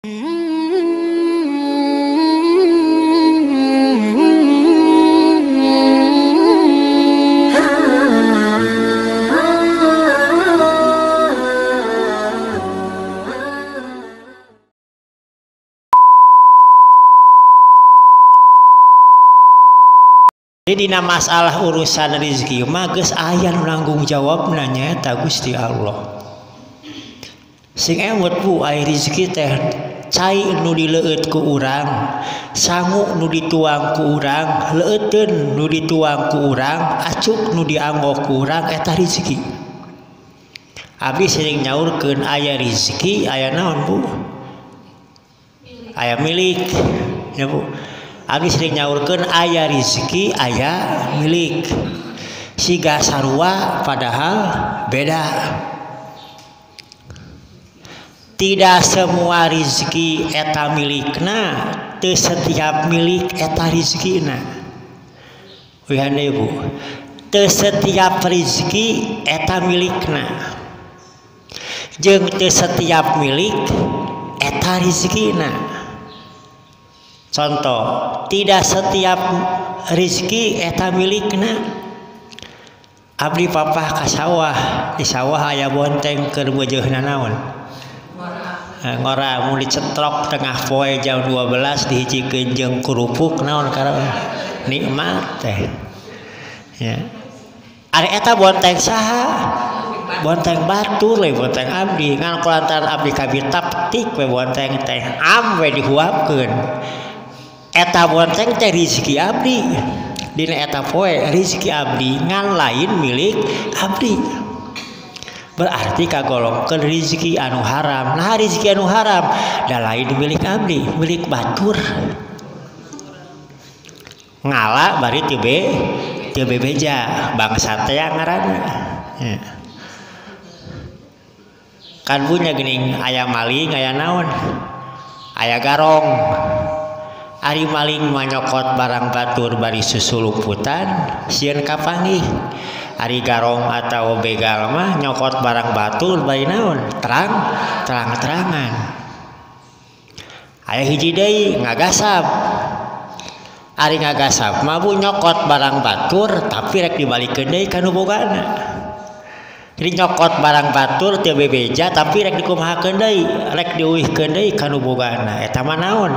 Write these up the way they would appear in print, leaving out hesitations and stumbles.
Jadi dina masalah urusan rezeki mah geus aya nu nanggung jawabna nyaeta Gusti Allah. Sing emut bu aya rezeki teh cai nu dileueut ku urang, sangu nu dituang ku urang, leueuteun nu dituang ku urang, acuk nu dianggo ku urang eta rezeki. Abdi sering nyaurkeun aya rezeki aya naon bu? Aya milik ya bu. Abdi sering nyaurkeun aya rezeki aya milik. Siga sarua padahal beda. Tidak semua rezeki eta milikna, teu setiap milik eta rezekina. Wihan deui bu. Teu setiap rezeki eta milikna. Jeung teu setiap milik eta rezekina. Contoh, tidak setiap rezeki eta milikna. Abdi papah ka sawah, di sawah aya bonteng keur meujeuhna naon? Ngora mun dicetrok tengah poe jam 12 dihijikeun jeung kerupuk naon karena nikmat teh. Ya. Ari eta bonteng saha? Bonteng batur we bonteng abdi, ngan kulantaran abdi kabita petik we bonteng teh am we dihuapkeun. Eta bonteng teh rezeki abdi. Dina eta poe rezeki abdi ngan lain milik abdi. Berarti kagolongkeun rezeki anu haram. Nah rezeki anu haram da lain milik abdi, milik batur. Ngala bari teu bebeja, bangsa teh ngaranna. Ya. Kan punya geuning aya maling aya naon? Aya garong. Ari maling mah nyokot barang batur bari susulumputan sieun kapanggih. Ari garong atau begal mah nyokot barang batur bari naon? Terang terang-terangan. Aya hiji deui ngagasab. Ari ngagasab mah bu nyokot barang batur tapi rek dibalikeun deui ka nu bogana. Jadi nyokot barang batur teu bebeja tapi rek dikumahakeun deui, rek diuihkeun deui ka nu bogana. Eta mah naon?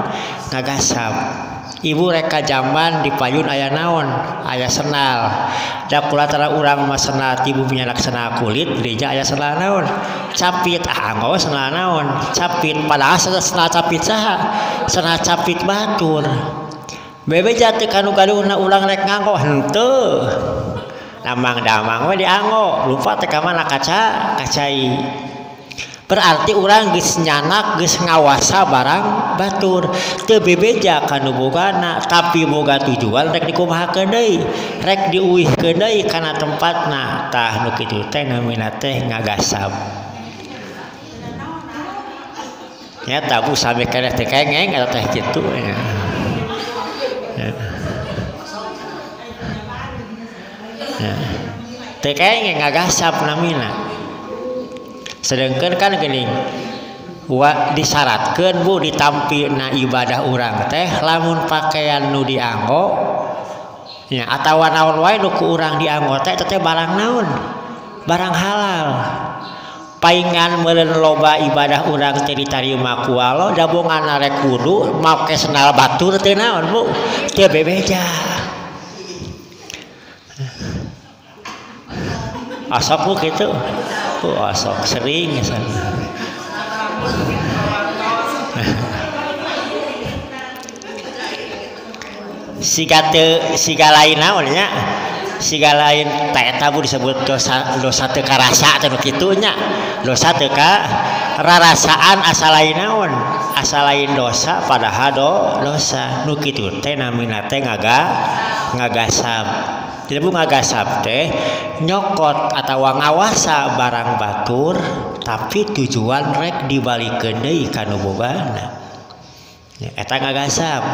Ngagasab. Ibu rek ka jamban di payun aya naon? Aya senal. Da kulatara urang mah senal ti bumi nyanak senal kulit, dinya aya senal naon? Capit. Ah anggo senal naon? Capit. Padahal senal capit saha? Senal capit batur. Bebeja teu ka nu gaduhna urang rek nganggo henteu. Damang-damang we dianggo, lupa teh ka mana kaca kacai. Berarti urang geus nyanak geus ngawasa barang batur, teu bebeja ka nu bogana, tapi boga tujuan rek dikumahakeun deui, rek diuihkeun deui kana tempatna. Tah nu kitu teh namina teh ngagasab. Nya tabu sami keneh teh kengeng eta teh kitu nya. Teu kengeng ngagasab namina. Sedangkan kan geuning wa disyaratkeun bu ditampina ibadah urang teh lamun pakaian nu dianggo nya atawa naon wae nu ku urang dianggo teh eta teh barang naon? Barang halal. Paingan meureun loba ibadah urang teh ditarima ku Allah da bongana rek wudu make sendal batur teh naon bu? Teu bebeja. Asok bu kitu. Oh, asok sering siga teu siga lain naon nya siga lain teh eta bu disebut dosa dosa teu karasa teh nu kitu nya dosa teu kararasaan asa lain naon asa lain dosa padahal dosa nu kitu teh namina teh ngagasab. Jadi bu ngagasab teh nyokot atau ngawasa barang batur tapi tujuan rek dibalikeun deui ka nu bogana. Eta ngagasab.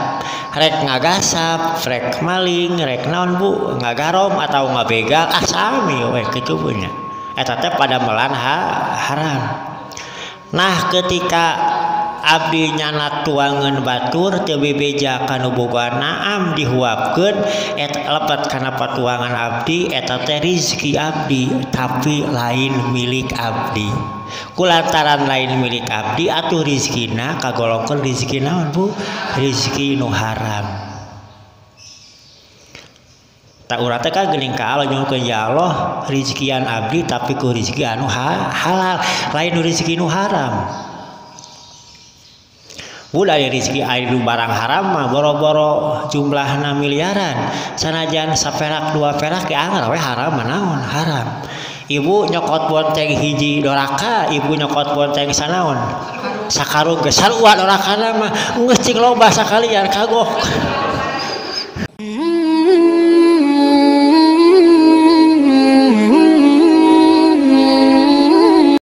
Rek ngagasab, rek maling, rek naon bu, ngagarom atau ngabegal ah sami we kitu punya. Eta teh pada melan haram. Nah ketika Abdi nyanak tuangan batur teu bebeja ka nu boga naam dihuapkeun eta lepet kana patuangan abdi eta teh rizki abdi tapi lain milik abdi. Kulantaran lain milik abdi atuh rizkina kagolongkeun rizki naon Bu? Rizki nu haram. Tak urang teh kan geuning ka Allah nyuhunkeun ya Allah rizkian abdi tapi ku rizki anu halal lain nu rizki nu haram. Udah dari rezeki air barang haram mah boro-boro jumlahna miliaran sanajan saperak dua perak ge anggar we haram mah naon haram. Ibu nyokot bonteng hiji doraka, ibu nyokot bonteng sanaon sakarung ge sarua dorakana mah geus cing loba sakalian kagok.